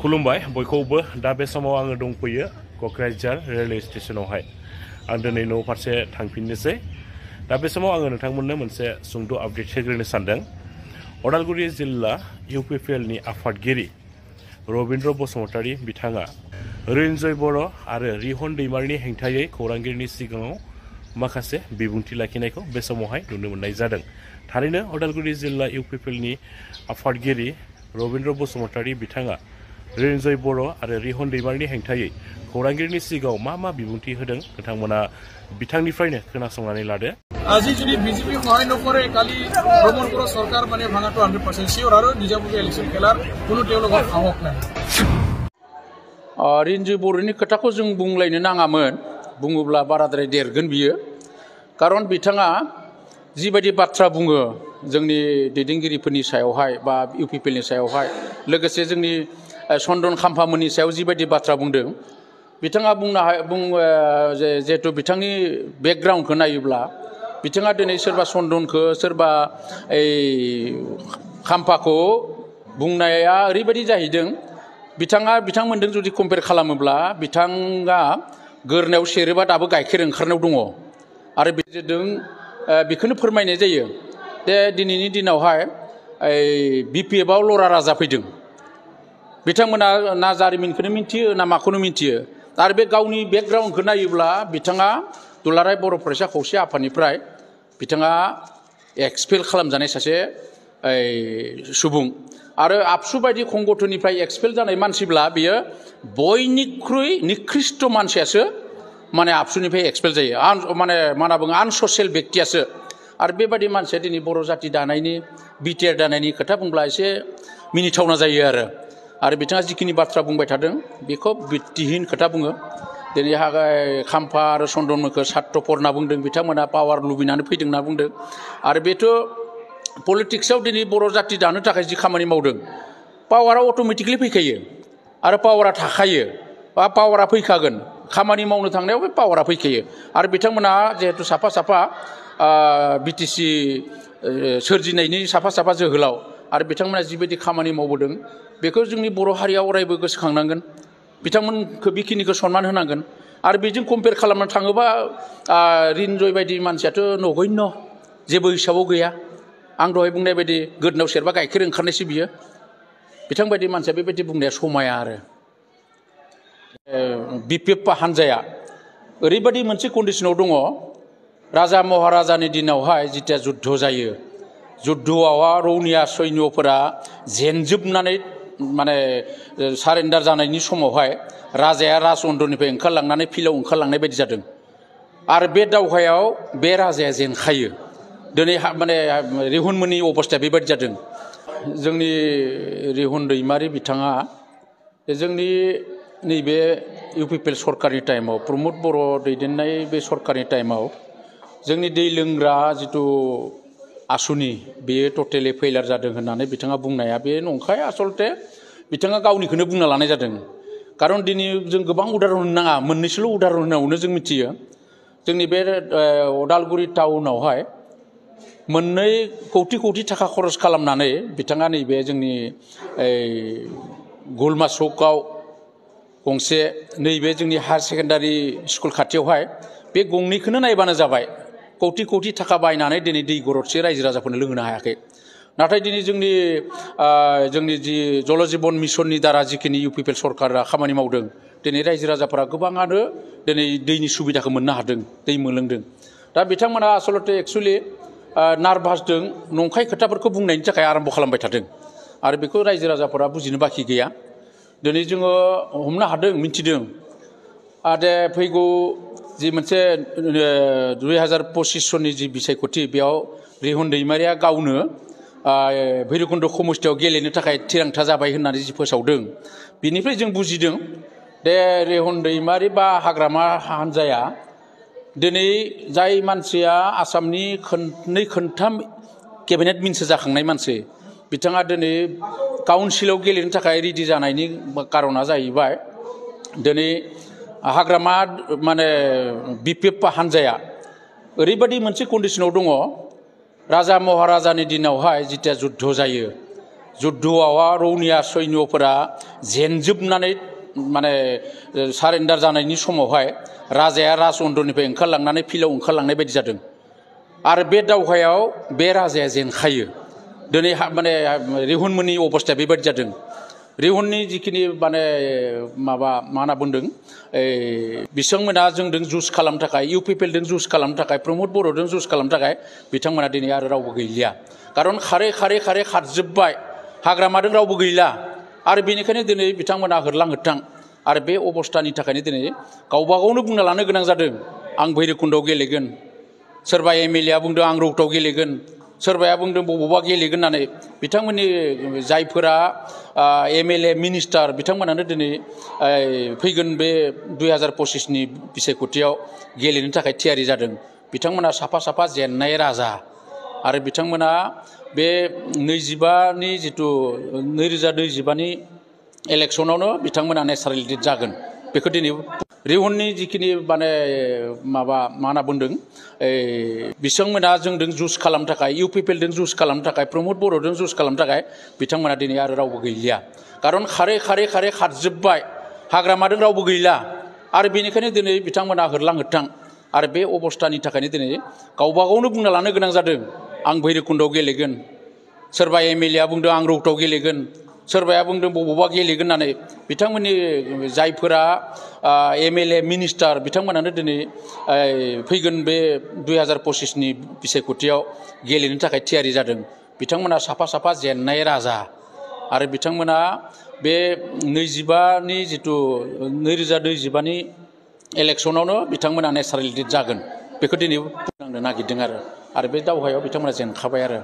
खुलुमबाय बयखौबो दा बे समाव आङो दंफैयो क'क्राझार रेलवे स्टेशनावहाय आं दिनै न' फारसे थांफिननोसै दा बे समाव आङो नोंथांमोननो मोनसे सुंद' आपडेट होग्रोनो सानदों अदालगुरि जिल्ला इउपिपिएलनि आफादगिरि रबिन्द्र बसुमतारी बिथाङा रिन्जय बर' आरो रिहन दैमारिनि हेंथायै खौरांगिरिनि सिगाङाव माखासे बिबुंथि लाखिनायखौ बे समावहाय नुनो मोननाय जादों थारैनो अदालगुरि जिल्ला इउपिपिएलनि आफादगिरि रबिन्द्र बसुमतारी बिथाङा रिन्जय बर' आरो रिहन दैमारिनि हेंथायै खौरांगिरिनि सिगाङाव मा बिबुंथि होदों नोंथांमोना बिथांनिफ्रायनो खोनासंनानै लादो আজি যদি বিজেপি সহায় নকৰে কালি ভ্ৰমণ কৰ সরকার মানে ভাঙাটো 100% শিওর আৰু নিজামুখী ইলেকশন খেলাৰ কোনো তেওঁলোকৰ সাহস নাই रिन्जय बर'नि खोथाखौ जों बुंलायनो नाङामोन बुङोब्ला बाराद्राय देरगोन बियो खारन बिथाङा जिबायदि बाथ्रा बुङो जोंनि दैदेनगिरिफोरनि सायावहाय बा इउपिपिएलनि सायावहाय लोगोसे जोंनि चन्दन खाम्फामोननि सायाव जिबायदि बाथ्रा बुंदों बिथाङा जिहेतु बिथांनि बेकग्राउन्डखौ नायोब्ला बिथाङा दिनै सोरबा चन्दनखौ सोरबा खाम्फाखौ बुंनाया ओरैबायदि जाहैदों बिथांमोनजों जुदि कम्पेयार खालामोब्ला बिथाङा गोरनायाव सेरोबा दाबो गाइखेर ओंखारनायाव दङ आरो बेजों बेखौनो फोरमायनाय जायो दे दिनैनि दिनावहाय बिपिएफआव लरा राजा फैदों बिथांमोना ना जारिमिनखौनो मिन्थियो ना माखौनो मिन्थियो आरो बे गावनि बेकग्राउन्डखौ नायोब्ला बिथाङा दुलाराय बर' फरायसा खौसे आफादनिफ्राय बिथाङा एक्सपेल खालामजानाय सासे सुबुं आरो आबसु बायदि संगठननिफ्राय एक्सपेल जानाय मानसिब्ला बियो बयनिख्रुइ निकृष्ट मानसियासो माने आबसुनिफ्राय एक्सपेल जायो माने मा होनना बुङो आनससियेल व्यक्तियासो आरो बेबायदि मानसिया दिनै बर' जाति दानायनि बिटिआर दानायनि खोथा बुंब्ला एसे मिनिथावना जायो आरो बिथाङा जिखिनि बाथ्रा बुंबाय थादों बेखौ भित्तिहीन खोथा बुङो दिनै खाम्फा आरो चन्दनमोनखौ सार्टपर होनना बुंदों बिथांमोना पावार लुबैनानै फैदों होनना बुंदों आरो बेथ' पलिटिक्सआव दिनै बर' जाति दानो थाखाय जि खामानि मावदों पावारा अट'मेटिकलि फैखायो आरो पावारा थाखायो बा पावारा फैखागोन खामानि मावनो थांनायाव बे पावारा फैखायो आरो बिथांमोना जिहेतु साफा बिटिसि सोरजिनायनि साफा जोहोलाव आरो बिथांमोना जिबायदि खामानि मावबोदों बेखौ जोंनि बर' हारिया अरायबो गोसोखांनांगोन बिथांमोनखौ बेखिनिखौ सनमान होनांगोन आरो बेजों कम्पेयार खालामनो थाङोबा रिन्जय बायदि मानसियाथ' नगण्य जेबो हिसाबाव गैया आं दहाय बुंनाय बायदि गोदनायाव सेरबा गाइखेर ओंखारनायसो बियो बिथांबायदि मानसिया बेबायदि बुंनाया समाया आरो बिपिएफ हानजाया ओरैबायदि मोनसे कन्डिशनाव दङ राजा महाराजानि दिनावहाय जिथिया जुद्ध जायो जुद्धआव रौनिया सैन्यफोरा जेनजोबनानै माने सारेन्डार जानायनि समावहाय राजाया राजउन्दनिफ्राय ओंखारलांनानै फिल्डआव ओंखारलांनाय बायदि जादों आरो बे दावहायाव बे राजाया जेनखायो दिनै माने रिहनमोननि अबस्थाया बेबायदि जादों जोंनि रिहन दैमारि बिथाङा जोंनि नैबे इउपिपिएल सरकारनि टाइमाव प्रमद बर' दैदेननाय बे सरकारनि टाइमाव जोंनि दै लोंग्रा जिथु आसुनि बेयो टटेलि फेइलार जादों होननानै बिथाङा बुंनाया बे नंखाय आसलते बिथाङा गावनिखौनो बुंना लानाय जादों खारन दिनै जों गोबां उदाहरन होनो नाङा मोननैसोल' उदाहरन होनायावनो जों मिथियो जोंनि बे अदालगुरि टाउनावहाय 2 कौटि थाखा खरस खालामनानै बिथाङा नैबे जोंनि गलमा चौकआव गंसे नैबे जोंनि हायार सेकेन्डारि स्कुल खाथियावहाय बे गंनैखौनो नायबानो जाबाय कौटि थाखा बायनानै दिनै दै गरदसे रायजो राजाफोरनो लोंहोनो हायाखै नाथाय दिनै जोंनि जि जल जीवन मिशननि दारा जिखिनि इउपिपिएल सरकारा खामानि मावदों दिनै रायजो राजाफोरा गोबाङानो दिनै दैनि सुबिदाखौ मोननो हादों दै मोनलोंदों दा बिथांमोना आसलते एक्सुवेलि नार्भासजों नंखाय खोथाफोरखौ बुंनायनि थाखाय आरम्भ खालामबाय थादों आरो बेखौ रायजो राजाफोरा बुजिनो बाखि गैया दिनै जोङो हमनो हादों मिन्थिदों आरो फैगौ जि मोनसे 2025 सननि जि बिसायख'थि बेयाव रिहन दैमारिया गावनो भैरबकुन्द समस्थियाव गेलेनो थाखाय थिरांथा जाबाय होननानै जि फोसावदों बिनिफ्राय जों बुजिदों दे रिहन दैमारि बा हाग्रामा हानजाया दिनै जाय मानसिया आसामनि 2-3 केबिनेट मिनिस्टार जाखांनाय मानसि बिथाङा दिनै काउन्सिलाव गेलेनो थाखाय रेडि जानायनि कारना जाहैबाय दिनै हाग्रामा माने बिपिएफ हानजाया ओरैबायदि मोनसे कन्डिशनाव दङ राजा महाराजानि दिनावहाय जितिया जुद्ध जायो जुद्धआव रौनिया सैन्यफोरा जेनजोबनानै माने सारेन्डार जानायनि समावहाय राजाया राजउन्दरनिफ्राय ओंखारलांनानै फिल्डआव ओंखारलांनाय बायदि जादों आरो बे दावहायाव बे राजाया जेनखायो दिनै माने रिहुनमोननि अबस्थाया बेबायदि जादों रिहुननि जिखिनि माने माबा मा होनना बुंदों बिथांमोना जोंजों जुस खालामनो थाखाय इउपिपिएलजों जुस खालामनो थाखाय प्रमद बर'जों जुस खालामनो थाखाय बिथांमोना दिनै आरो रावबो गैलिया खारन खारै खारजोब्बाय हाग्रामाजों रावबो गैला आरो बेनिखायनो दिनै बिथांमोना होरलां होथां आरो बे अबस्थानि थाखायनो दिनै गावबा गावनो बुंना लानो गोनां जादों आं भैरबकुन्दआव गेलेगोन सोरबा एमएलए आ बुंदों आं रौतायाव गेलेगोन सोरबाया बुंदों बबावबा गेलेगोन होननानै बिथांमोननि जायफोरा एमएलए मिनिस्टार बिथांमोनानो दिनै फैगोन बे 2025नि बिसायख'थियाव गेलेनो थाखाय थियारि जादों बिथांमोना साफा जेननाय राजा आरो बिथांमोना बे 25नि जितु 2025नि इलेक्सनावनो बिथांमोना नेचारेल जागोन बेखौ दिनै रिहुननि जिखिनि माने माबा मा होनना बुंदों बिथांमोना जोंजों जुस खालामनो थाखाय इउपिपिएलजों जुस खालामनो थाखाय प्रमद बर'जों जुस खालामनो थाखाय बिथांमोना दिनै आरो रावबो गैलिया खारन खारै खारजोब्बाय हाग्रामाजों रावबो गैला आरो बेनिखायनो दिनै बिथांमोना होरलां होथां आरो बे अबस्थानि थाखायनो दिनै गावबा गावनो बुंना लानो गोनां जादों आं भैरबकुन्दआव गेलेगोन सोरबा एमएलए आ बुंदों आं रौतायाव गेलेगोन सोरबाया बुंदों बबावबा गेलेगोन होननानै बिथांमोननि जायफोरा एमएलए मिनिस्टार बिथांमोनानो दिनै फैगोन बे 2025नि बिसायख'थियाव गेलेनो थाखाय थियारि जादों बिथांमोना साफा जेननाय राजा आरो बिथांमोना बे 25नि जितु 2025नि इलेक्सनावनो बिथांमोना नेचारेल जागोन बेखौ दिनै बुंनो नागिरदों आरो बे दावहायाव बिथांमोना जेनखाबाय आरो